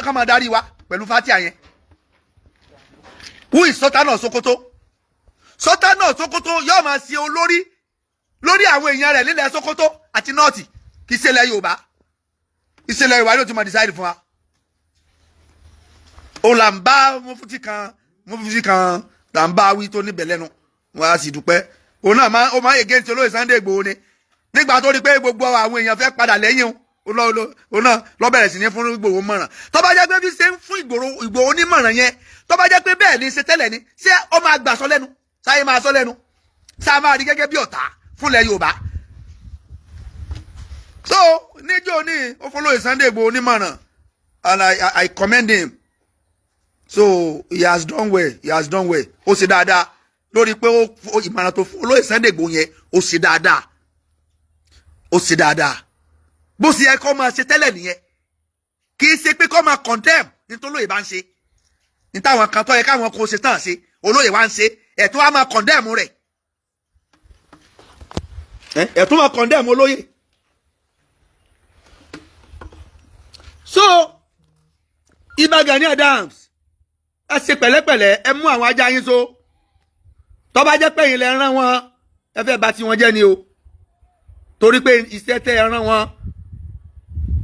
ká máa darí wa pẹ̀lú fatia yẹn. Who is Sultan of Sokoto? Sultan of Sokoto yóò máa ṣe olórí lórí àwọn èèyàn rẹ̀ nílẹ̀ Sokoto àti North. Kì í ṣe ilẹ̀ Yorùbá, ìṣẹ̀lẹ̀ Yorùbá yóò ti máa decide fún wa. Ó là ń bá mufti kan là ń bá wí tó níbẹ̀ lẹ́nu wọn, á sì dúpẹ́. Òun náà máa, ó máa against olóyè Sunday Igboho ni. Nígbà tó rí pé gbogbo àwọn èèyàn fẹ́ padà lẹ́yìn òun, òun náà lọ bẹ̀rẹ̀ sí ní fún Ìgbòho mọ̀ràn. Tó bá jẹ́ pé bí ṣe ń fún Ìgbòho nímọ̀ràn yẹn, tó bá jẹ́ pé bẹ́ẹ̀ ni ṣe tẹ́lẹ̀ ni, ṣé ó máa gbà sọ lẹ́nu? Sáyé máa sọ lẹ́nu, sáà máa rí gẹ́gẹ́ bí ọ̀tá fúnlẹ̀ Yorùbá? So níjó ní ó fún olóyè Sunday Igboho nímọ̀ràn, and I commend him. So he has done well, he has done well. Ó ṣe dáadáa lórí pé ó ìmọ̀ràn tó fún olóyè Sunday Igboho yẹn, ó ṣe dáadáa, ó ṣe dáadáa. Bó ṣe yẹ kó máa ṣe tẹ́lẹ̀ nìyẹn. Kì í ṣe pé kó máa condemn nítorí olóyè bá ń ṣe ní táwọn kan tó yẹ káwọn kò ṣe tán ṣe, olóyè wá ń ṣe, ẹ̀tún á máa condemn rẹ̀, ẹ̀tún máa condemn olóyè. So Ìbà Gani Adams, ẹ ṣe pẹ̀lẹ́pẹ̀lẹ́, ẹ mú àwọn ajá yín so. Tó bá jẹ́ pé ẹ̀yin lẹ rán wọn, ẹ fẹ́ bà tiwọn jẹ́ ni o, torí pé iṣẹ́ tẹ́ ẹ rán wọn,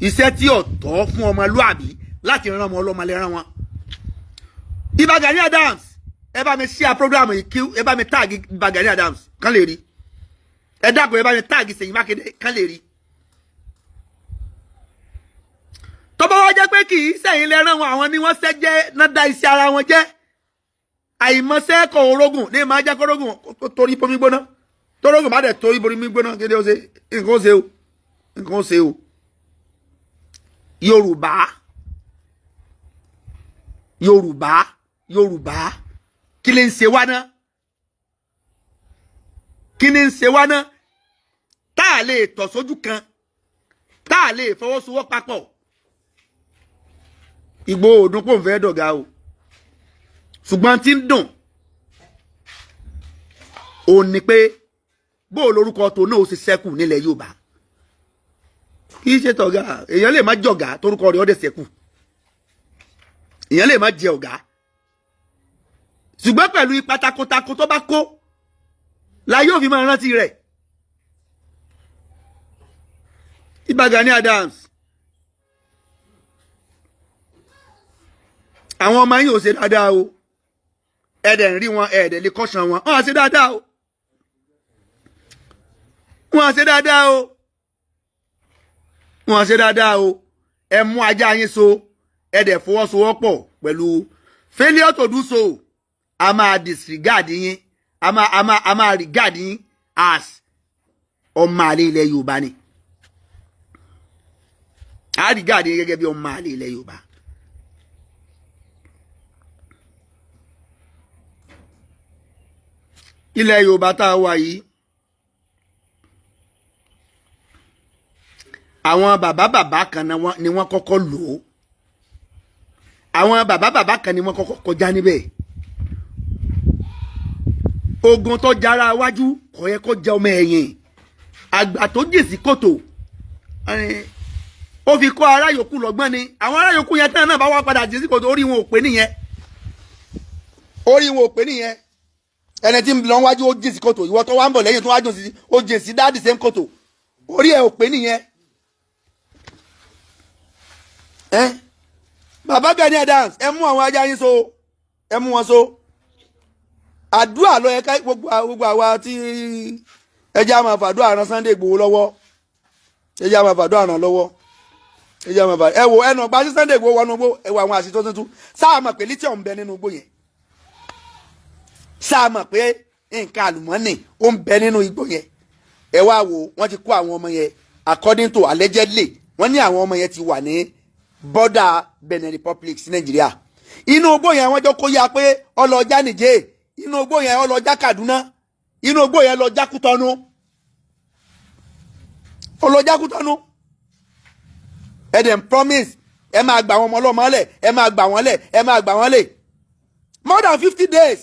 iṣẹ́ tí ò tọ́ fún ọmọlúàbí láti rán ọmọ ọlọ́mọ lẹ rán wọn. Ìbà Gani Adams, ẹ bá mi share program yìí, kí ẹ bá mi tag Ìbà Gani Adams kán lè rí. Ẹ dákun, ẹ bá mi tag Ṣèyí Mákindé kán lè rí. Tó bá wá jẹ́ pé kì í sẹ́yìn lẹ rán wọn, àwọn ni wọ́n ṣẹ́ jẹ́ náà, dá iṣẹ́ ara wọn jẹ́. Àìmọ̀ṣẹ́ kọ̀ orógùn ní máa jẹ́ kórógùn torí bomi gbóná. Torógùn bá dẹ̀ torí bomi gbóná, kéde ó ṣe nǹkan, ó ṣe o, nǹkan ó ṣe o. Yorùbá, Yorùbá, Yorùbá, kí ni ń ṣe wá ná? Kí ni ń ṣe wá ná tá a lè tọ̀ sójú kan, tá a lè fọwọ́sowọ́ papọ̀? Ìgbòho òdùn pò ń fẹ́ dọ̀gá o, ṣùgbọ́n tí ń dùn ò ní pé bó lórúkọ tó náà ó ṣe ṣẹ́kù nílẹ̀ Yorùbá. Kì í ṣe tọ̀gá, èèyàn lè má jọ̀gá torúkọ rẹ̀ ọ̀dẹ̀ ṣẹ́kù, èèyàn lè má jẹ ọ̀gá, ṣùgbọ́n pẹ̀lú ipa takuntakun tó bá kó la yóò fi máa rántí rẹ̀. Ìbà Gani Adams, àwọn ọmọ yìí ò ṣe dáadáa o. Ẹ̀ẹ́dẹ̀ ń rí wọn, ẹ̀ẹ́dẹ̀ lè kọ́ṣán wọn, wọ́n á ṣe dáadáa o, wọ́n á ṣe dáadáa o, wọ́n á ṣe dáadáa o. Ẹ mú ajá yín so, ẹ dẹ̀ fọwọ́sowọ́pọ̀ pẹ̀lú. Failure to do so, a máa disregard yín, a máa regard yín as ọmọ àlè ilẹ̀ Yorùbá ni. A regard yín gẹ́gẹ́ bí ọmọ àlè ilẹ̀ Yorùbá. Ilẹ̀ Yorùbá tá a wà yìí, àwọn bàbá bàbá kan ni wọ́n kọ́kọ́ lò ó. Àwọn bàbá bàbá kan ni wọ́n kọ́kọ́ kọjá níbẹ̀. Ogun tó jara wájú kò yẹ kó jẹ ọmọ ẹ̀yìn. Àgbà tó jì sí kòtò, ó fi kọ́ ará yòókù lọ́gbọ́n ni. Àwọn ará yòókù yẹn tán náà bá wá padà jì sí kòtò, orí wọn ò pé nìyẹn, orí wọn ò pé nìyẹn. Ẹni tí ń lọ wájú, ó jì sí kòtò. Ìwọ tó wá ń bọ̀ lẹ́yìn tó wá jù sí, ó jì sí that same kòtò. Orí ẹ ò pé nìyẹn. Ẹ bàbá Gani Adams, ẹ mú àwọn ajá yín so, ẹ mú wọn so. Àdúrà ló yẹ ká gbogbo àwa tí ẹ jẹ́ á máa fàdúrà ran Sunday Igboho lọ́wọ́. Ẹ jẹ́ á máa fàdúrà ràn lọ́wọ́. Ẹ jẹ́ á máa fàdúrà. Ẹ wo ẹnu ọgbà sí Sunday Igboho wọnú igbó. Ẹ wo àwọn àṣìṣe tuntun. Sáà mọ̀ pé lithium ń bẹ nínú igbó yẹn? Sáà mọ̀ pé nǹkan àlùmọ́nì ó ń bẹ nínú igbó yẹn? Ẹ wá wo, wọ́n ti kó àwọn ọmọ yẹn. According to allegedly, wọ́n ní àwọn ọmọ yẹn ti wà ní border Benin Republic sí Nàìjíríà. Inú igbó yẹn, wọ́n jọ kó yá pé ọlọ́jà Nìjẹ́. Inú igbó yẹn, ọlọ́jà Kaduna. Inú igbó yẹn, lọ́jà Kútọ́nù, ọlọ́jà Kútọ́nù. Ẹ dẹ̀ ń promise ẹ máa gbà àwọn ọmọ ọlọ́mọ lẹ̀, ẹ máa gbà wọ́n lẹ̀, ẹ máa gbà wọ́n lẹ̀. More than 50 days,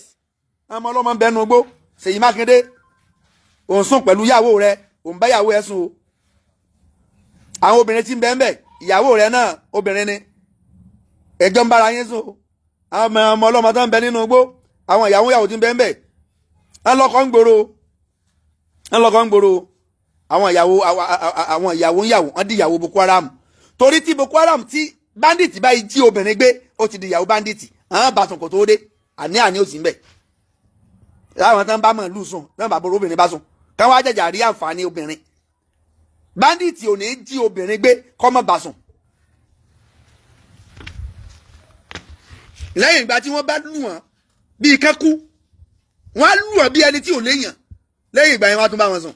àwọn ọmọ ọlọ́mọ ń bẹ nínú igbó. Ṣèyí Mákindé, òun sùn pẹ̀lú ìyàwó rẹ, òun bá ìyàwó ẹ sùn o. Àwọn obìnrin tí ń bẹ ń bẹ, ìyàwó rẹ náà obìnrin ni, ẹjọ́ ń bára yín sùn o. Àwọn ọmọ ọlọ́mọ tó ń bẹ nínú igbó, àwọn ìyàwó ìyàwó tí ń bẹ ń bẹ, ń lọ́kọ́ ń gbòòrò, ń lọ́kọ́ ń gbòòrò. Àwọn ìyàwó ìyàwó wọ́n di ìyàwó Boko Haram, torí tí Boko Haram, tí bandit báyìí jí obìnrin gbé, ó ti di ìyàwó bandit. Àwọn bàtàn kò tó dé, àní àní ò sí ń bẹ. Láwọn tán bá màlúù sùn, tán bá bọ̀rọ̀ obìnrin bá sùn, káwọn ajájà rí àǹfààní obìnrin. Bandit ò ní jí obìnrin gbé kọ́mọ́ bá sùn. Lẹ́yìn ìgbà tí wọ́n bá lù wọ́n bíi kẹ́kú, wọ́n á lù wọ́n bí ẹni tí ò léèyàn. Lẹ́yìn ìgbà yẹn, wọ́n á tún bá wọn sùn,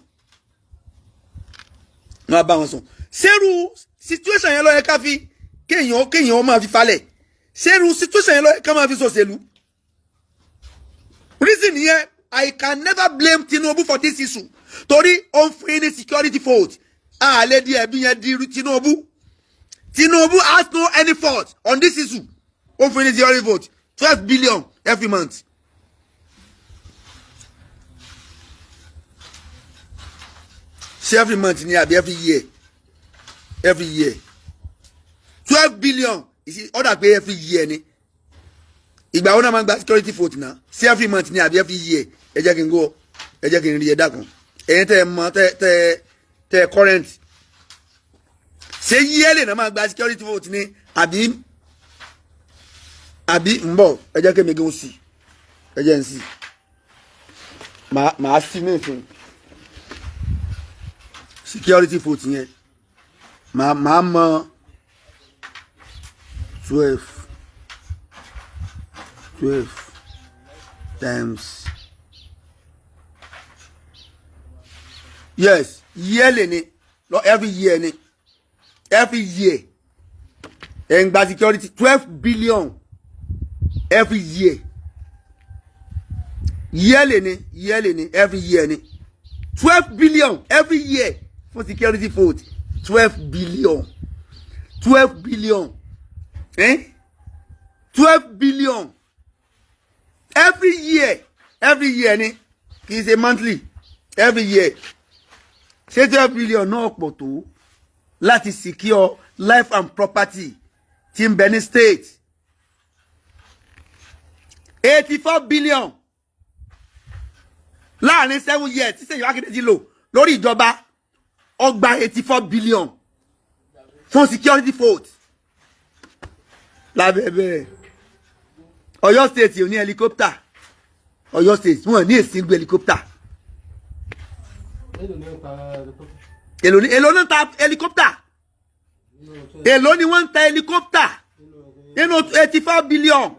wọ́n á bá wọn sùn. Sẹ́rù situation yẹn ló yẹ ká fi kéèyàn máa fi falẹ̀? Sẹ́rù situation yẹn ló yẹ ká máa fi sòṣèlú? Reason yẹn, I can never blame Tinubu for this issue, torí ó ń fún yín ní security vote. Àlẹ́ di ẹ̀bí yẹn di Tinubu. Tinubu has no any fault on this issue. Ó ń fún yín ní security vote, 12 billion every month. Ṣé every month ni àbí every year? Every year, 12 billion. Ó dà pé every year ni. Ìgbà wo náà máa ń gba security vote náà? Ṣé every month ni àbí every year? Ẹ jẹ́ kí n go, ẹ jẹ́ kí n rí. Ẹ dákun, ẹ̀yin tẹ́ ẹ mọ̀, tẹ́ ẹ current, ṣé yearly náà máa gba security vote ni àbí ń bọ̀? Ẹ jẹ́ kí mi gan sí, ẹ jẹ́ n sí, màá sí ní ìsìn. Security vote yẹn, màá mọ 12 times. Yes, yearly ni lọ, every year ni. Every year ẹ̀ ń gba security 12 billion every year. Yearly ni, yearly ni, every year ni. 12 billion every year fún security vote. 12 billion, 12 billion, eh? 12 billion every year. Every year ni, kì í ṣe monthly, every year. Ṣé 12 billion náà pọ̀ tó láti secure life and property tí ń bẹ ní state? 84 billion láàrin 7 years tí Ṣèyí Mákindé ti lò lórí ìjọba, ó gba 84 billion fún security vote. Lábẹ́ bẹ́ẹ̀, Ọ̀yọ́ State ò ní helicopter. Ọ̀yọ́ State, wọn ní èsì gbé helicopter. Èló ni ó ń ta helicopter? Èló ní ń ta helicopter? Nínú 20 Èló ni wọ́n ń ta helicopter nínú nínú 84 billion?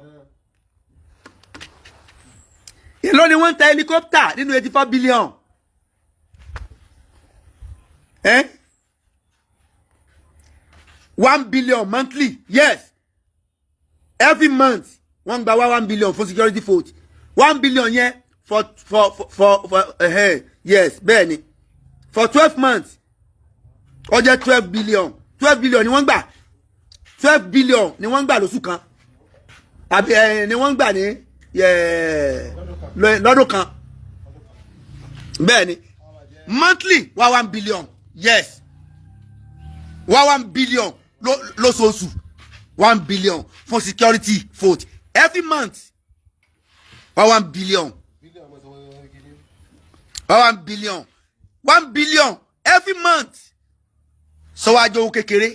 Èló ni wọ́n ń ta helicopter nínú 84 billion? Eh? 1 billion monthly. Yes, every month wọ́n gba wá 1 billion fún security vote. 1 billion yẹn for yes, bẹ́ẹ̀ ni, for 12 months, ó jẹ́ 12 billion. 12 billion ni wọ́n gbà, 12 billion ni wọ́n gbà lóṣù kan, àbí ẹ ni wọ́n gbà ní lọ́dún kan. Bẹ́ẹ̀ ni, monthly wá 1 billion. Yes, wá 1 billion lóṣooṣù, 1 billion for security vote every month, wá 1 billion. Bílíọ̀nù mọ́tò wọ́n kiri. Wá 1 billion, 1 billion. Every month. Sọwájú owó kékeré,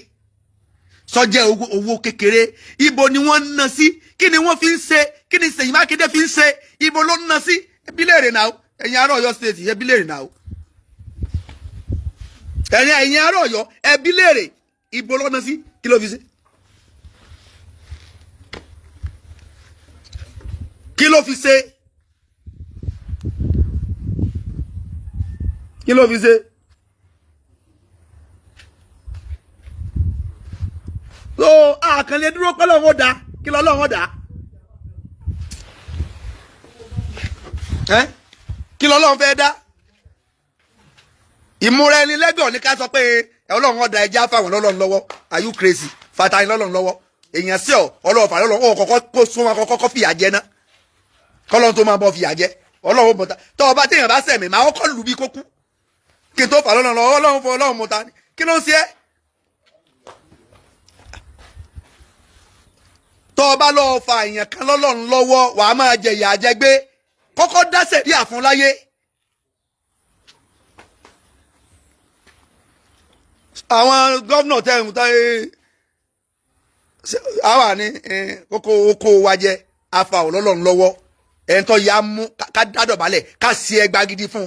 sọjẹ́ owó kékeré. Ibo ni wọ́n ń ná sí? Kí ni wọ́n fi ń ṣe? Kí ni Ṣèyí Mákindé fi ń ṣe? Ibo ló ń ná sí? Ẹbí léèrè náà. Ẹ̀yin ará Ọ̀yọ́ State, ẹbí léèrè náà. Ẹ̀yin ará Ọ̀yọ́, ẹbí léèrè, ibo ló ná sí? Kí ló fi ṣe? Kí ló fi ṣe? Kí ló fi ṣe? So àkànlé dúró pé Ọlọ́run ó dá. Kí lọ́lọ́run ó dá? Kí lọ́lọ́run fẹ́ dá? Ìmúra ẹni lẹ́gàn ní ká sọ pé Ọlọ́run ó dá, ẹja fáwọn lọ́lọ́run lọ́wọ́. Are you crazy? Fata ni lọ́lọ́run lọ́wọ́. Èèyàn sí ọ Ọlọ́run fà lọ́lọ́run ó kọ́kọ́ kó sún wọn kọ́kọ́ fìyà jẹ ná, kọ́lọ́run tó máa bọ́ fìyà jẹ. Ọlọ́run mọ̀ta tọ́ ọba téèyàn bá sẹ̀mí máa kọ́kọ́ lù bí kókú kí n tó fà lọ́lọ́run lọ́wọ́. Ọlọ́run fọ Ọlọ́run mọ̀ta kí ló ń ṣe é? Tọ́ ọba lọ́ọ́ fa èèyàn kan lọ́lọ́run lọ́wọ́, wàá máa jẹ ìyà àjẹgbé. Kọ́kọ́ dáṣẹ̀ bí àfún láyé. Àwọn gómìnà tẹ̀hún tẹ́ àwa ní kókó oko wa jẹ afa ọlọ́lọ́run lọ́wọ́. Ẹni tó ya mú ká dádọ̀bálẹ̀ ká sí ẹgbàá gidi fún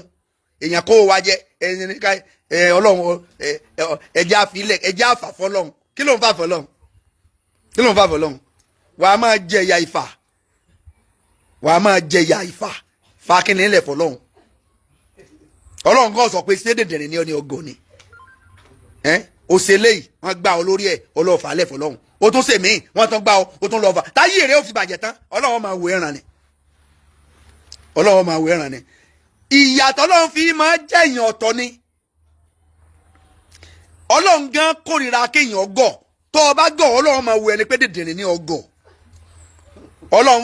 èèyàn kó wa jẹ ẹni ká Ọlọ́run ẹjẹ́ àfilẹ̀ ẹjẹ́ àfàfọ́ lọ́hùn. Kí ló ń fàfọ́ lọ́hùn? Kí ló ń fàfọ́ lọ́hùn? Wàá máa jẹ ìyà ìfà, wàá máa jẹ ìyà ìfà. Fàákìnrin ilẹ̀ fọlọ́hùn. Ọlọ́run kan sọ pé ṣé dèdèrè ni ọ ní ọgọ ni òṣèlè yìí wọ́n gbá ọ lórí ẹ̀ ọlọ́ọ̀fà lẹ̀ fọlọ́hùn. O tún ṣèmí, wọ́n tún gbá ọ, o tún lọ́ọ̀fà táyé èrè ó fi bàjẹ́ tán. Ọlọ́run máa wò ẹ̀ràn ni, Ọlọ́run máa wò ẹ̀ràn ni. Ìyàtọ̀ Ọlọ́run fi máa jẹ́ èèyàn ọ̀tọ̀ ni. Ọlọ́run gan kórìíra kéèyàn gọ̀. Tó o bá gọ̀, Ọlọ́run máa wò ẹni pé dèdèrè ní ọgọ̀. Ọlọ́run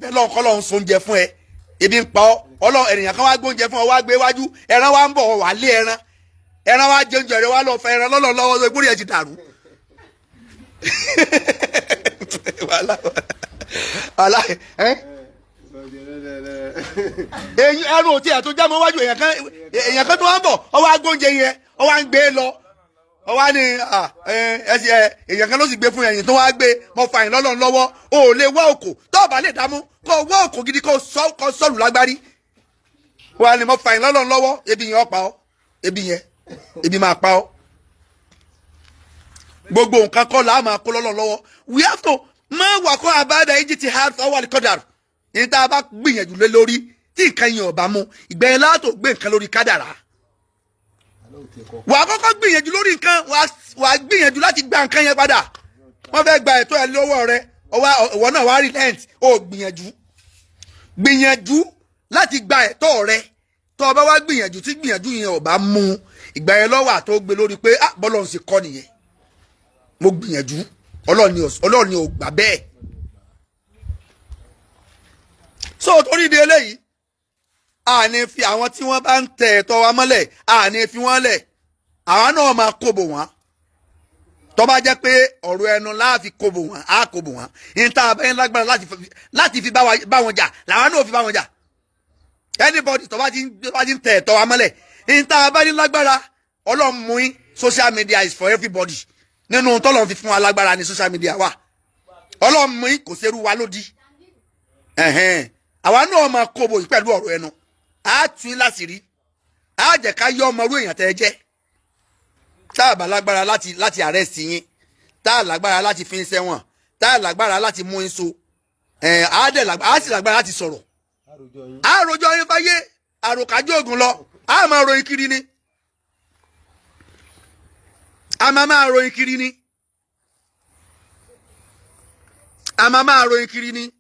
bẹ́ẹ̀ kọ́lọ́run sóúnjẹ fún ẹ, ebi ń pa ọ́. Ọlọ́run ènìyàn kan wá gbóúnjẹ fún ọ, wá gbé wájú, ẹran wá ń bọ̀, wà lé ẹran, ẹran wá jẹ oúnjẹ rẹ, wá lọ fẹ ẹran lọ́lọ́ lọ́wọ́, sọ ìgbórí ẹ ti dàrú. Wàhálà eyín ẹrù òtí ẹ̀ tó já mọ́ wájú. Èèyàn kan tó wá ń bọ̀, ọ wá gbóúnjẹ yẹn, ọ wá ń gbé lọ, ọ wá ní èèyàn kan ló sì gbé fún ẹ̀yìn tó wá gbé mọ́ fa ẹ̀yìn lọ́lọ́run lọ́wọ́. O ò lè wá òkò tó o bá lè dààmú, kó o wá òkò gidi, kó o sọ̀lù lágbárí. Wà ní mọ́ fa ẹ̀yìn lọ́lọ́run lọ́wọ́, ebi yẹn ó pa ọ́, ebi yẹn ebi máa pa ọ́. Gbogbo nǹkan kọ́ la máa kó lọ́lọ́run lọ́wọ́. We have to máa wà kọ́ àbáda yìí ti hard fọwọ́ àlìkọ́dà ní tá a bá gbìyànjú lé lórí tí nǹkan yẹn ò bá mú ìgbẹ́yìn látò gbé nǹkan lórí kádàrá. Wà á kọ́kọ́ gbìyànjú lórí nǹkan, wà á gbìyànjú láti gba nǹkan yẹn padà. Wọ́n fẹ́ gba ẹ̀tọ́ ẹ lọ́wọ́ rẹ, ìwọ náà wà á relent, ó gbìyànjú gbìyànjú láti gba ẹ̀tọ́ rẹ. Tó o bá wá gbìyànjú tí gbìyànjú yẹn ò bá mú ìgbà yẹn lọ́wọ́ àtó gbé lórí pé ah bọ́lọ́run sì kọ́ nìyẹn, mo gbìyànjú, Ọlọ́run ni ò gbà bẹ́ẹ̀. So torí di eléyìí, a ní fi àwọn tí wọ́n bá ń tẹ ẹ̀tọ́ wa mọ́lẹ̀, a ní fi wọ́n lẹ̀, àwa náà máa kóbò wọ́n. Tó bá jẹ́ pé ọ̀rọ̀ ẹnu láàfi kóbò wọ́n, á kóbò wọ́n. Ní tá a bá yẹn lágbára láti fi bá wọn jà, làwa náà fi bá wọn jà. Anybody tó bá ti ń tẹ ẹ̀tọ́ wa mọ́lẹ̀, ní tá a bá ní lágbára, Ọlọ́run mú yín. Social media is for everybody. Nínú tọ́lọ́run fi fún wa lágbára ní social media wa. Ọlọ́run mú yín, kò ṣerú wa lódì. Àwa náà máa kóbò yìí pẹ̀lú ọ̀rọ̀ ẹnu. A tún yín láṣìírí, a jẹ́ ká yọ ọmọ irú èèyàn tẹ́ ẹ jẹ́. Tá a bá lágbára láti arrest yín, tá a lágbára láti fi ń sẹ́wọ̀n, tá a lágbára láti mú yín so, a sì lágbára láti sọ̀rọ̀. A rojọ́ yín fáyé, àròkájọ́ ògùn lọ, a máa ròyìn kiri ni, a máa ròyìn kiri ni, a máa ròyìn kiri ni.